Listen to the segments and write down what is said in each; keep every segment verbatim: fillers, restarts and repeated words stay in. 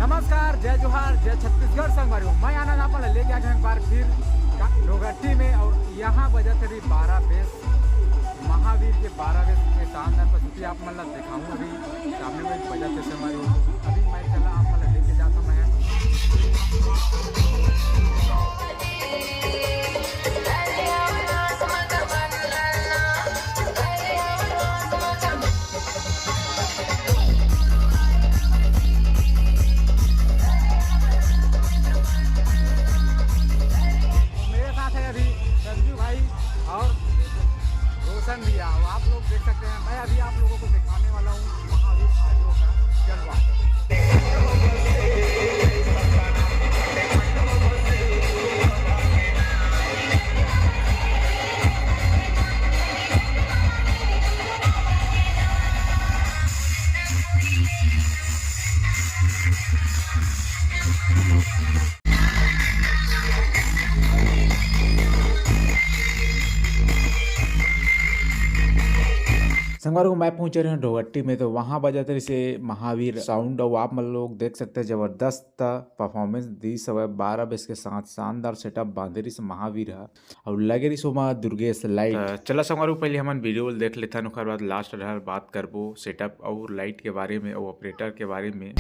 नमस्कार, जय जोहार, जय छत्तीसगढ़ संगवारी हो। मैं आनंद आप मन ला लेके आ गया एक बार फिर का-, डोगट्टी में, और यहाँ बजत हे अभी बारह बेस, महावीर के बारह बेस के शानदार प्रस्तुति आप मन ला दिखाऊं। अभी सामने में बजत हे संगवारी हो, अभी मैं चला आप मन ला लेके जाता हूँ मैं। मेरे साथ है अभी संजू भाई और रोशन भैया। और आप लोग देख सकते हैं, मैं अभी आप लोगों को दिखाने वाला हूँ महावीर आजो का जलवा। संगवारी हो, मैं पहुंचे रहे हूं डोगट्टी में, तो वहां बजत रहिसे महावीर साउंड, और आप मन लोग देख सकते हैं, जबरदस्त परफॉर्मेंस दिस हवय। बारह बेस के साथ शानदार सेटअप बांधे रहिसे महावीर ह, और लगे रहिसे ओमा दुर्गेश लाइट। त चला संगवारी हो, पहले हमन वीडियो ल देख लेथन, ओकर बाद लास्ट डहर बात करबो सेटअप और लाइट के बारे में और ऑपरेटर के बारे में।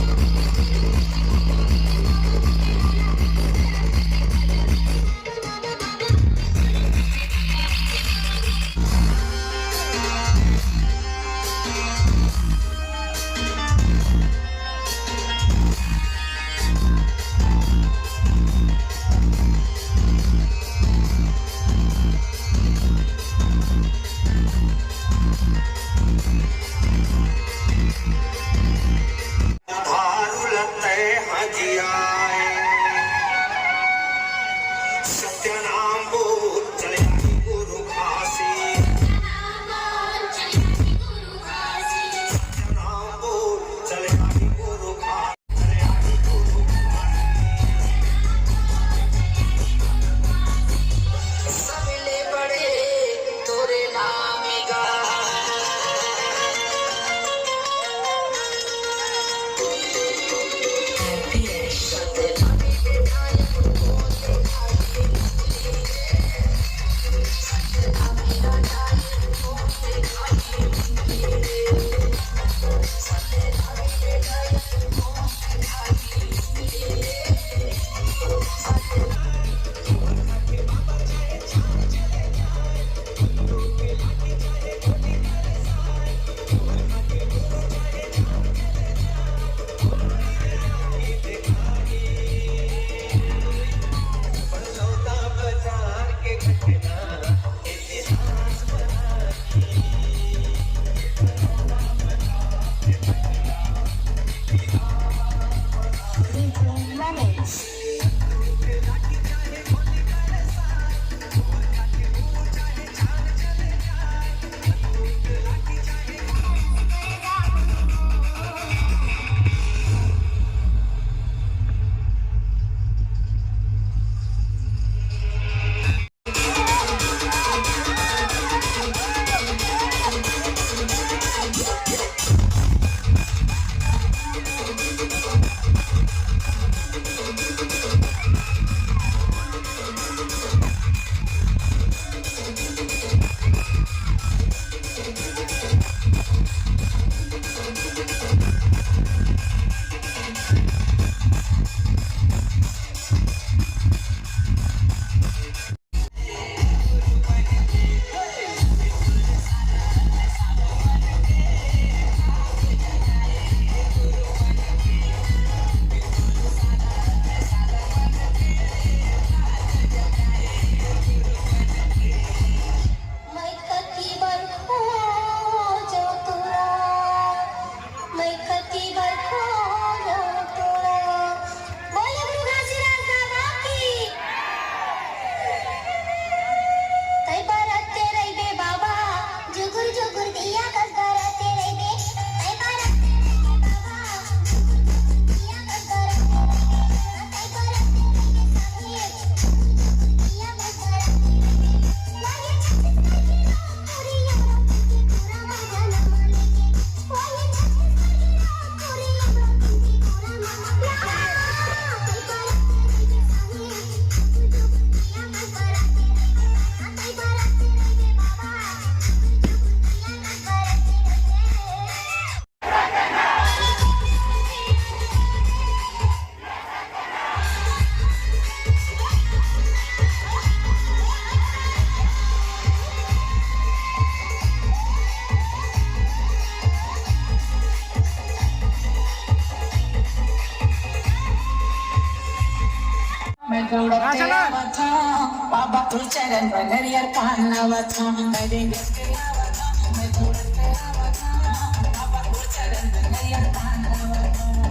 बाबा तो चरण पर नरियर पान लावत हूँ, मैं देंगे के लावत हूँ, मैं छोड़ के लावत हूँ। बाबा तो चरण पर नरियर पान लावत हूँ,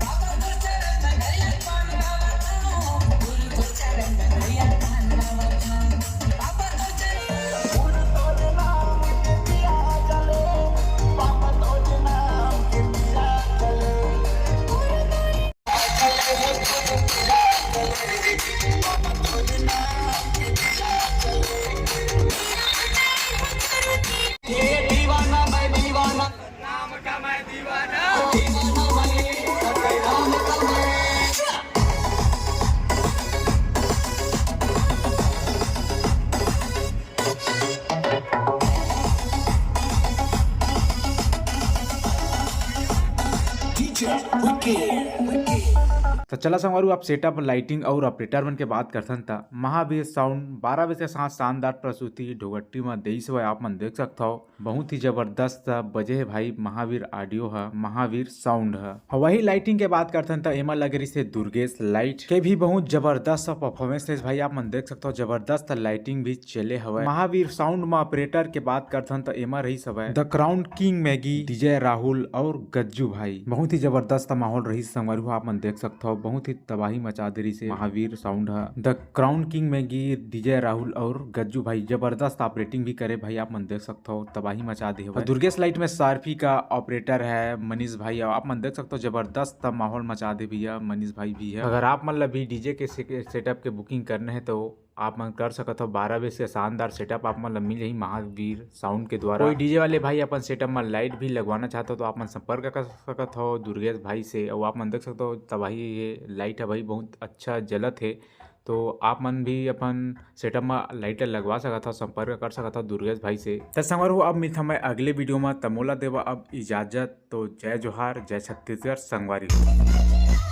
बाबा तो चरण पर नरियर पान लावत हूँ, गुरु तो चरण पर नरियर पान लावत हूँ। बाबा तो चरण, गुरु तोरे नाम के पिया चले, बाबा तोरे नाम के पिया चले। तो चला संगवारू, आप सेटअप, लाइटिंग और ऑपरेटर मन के बात करथन, त महावीर साउंड बारह बजे के साथ शानदार प्रस्तुति ढोगट्टी म देइस हवय। आप मन देख सकथव, बहुत ही जबरदस्त बजे हे भाई महावीर ऑडियो ह, महावीर साउंड ह। वही लाइटिंग के बात करथन, त एमा लगे रहिस हे दुर्गेश लाइट के भी बहुत जबरदस्त परफॉर्मेंस रहिस भाई। आप मन देख सकथव, जबरदस्त लाइटिंग भी चले हवय। महावीर साउंड म ऑपरेटर के बात करथन, त एमा रहिस हवय the crown king Maggi, DJ Rahul और गज्जू भाई। बहुत ही जबरदस्त माहौल रहिस संगवारी हो, आप मन देख सकथव, बहुत ही तबाही मचा दे रहिस हे महावीर साउंड ह। The crown king Maggi, DJ Rahul और गज्जू भाई जबरदस्त ऑपरेटिंग भी करे भाई, आप मन देख सकथव, तबाही मचा दे हवय। दुर्गेश लाइट में सारफी का ऑपरेटर है मनीष भाई, आप मन देख सकथव, जबरदस्त माहौल मचा दे भैया, मनीष भाई भी है। अगर आप मन ला भी डीजे के से-, सेटअप के बुकिंग करना है, तो आप मन कर सकत हव। बारह बजे के शानदार सेटअप आप मन ल मिल जाही महावीर साउंड के द्वारा। कोई डीजे वाले भाई अपन सेटअप म लाइट भी लगवाना चाहत हव, तो आप मन संपर्क कर सकत हव दुर्गेश भाई से। अउ आप मन देख सकत हव, तबाही ये लाइट ह भाई, बहुत अच्छा जलत हे। तो आप मन भी अपन सेटअप म लाइट ल लगवा सकत हव, संपर्क कर सकत हव दुर्गेश भाई से। त संगवारी हो, अब मिलथन मैं अगले वीडियो म, त मोला देवा अब इजाजत। तो जय जोहार, जय छत्तीसगढ़ संगवारी हो।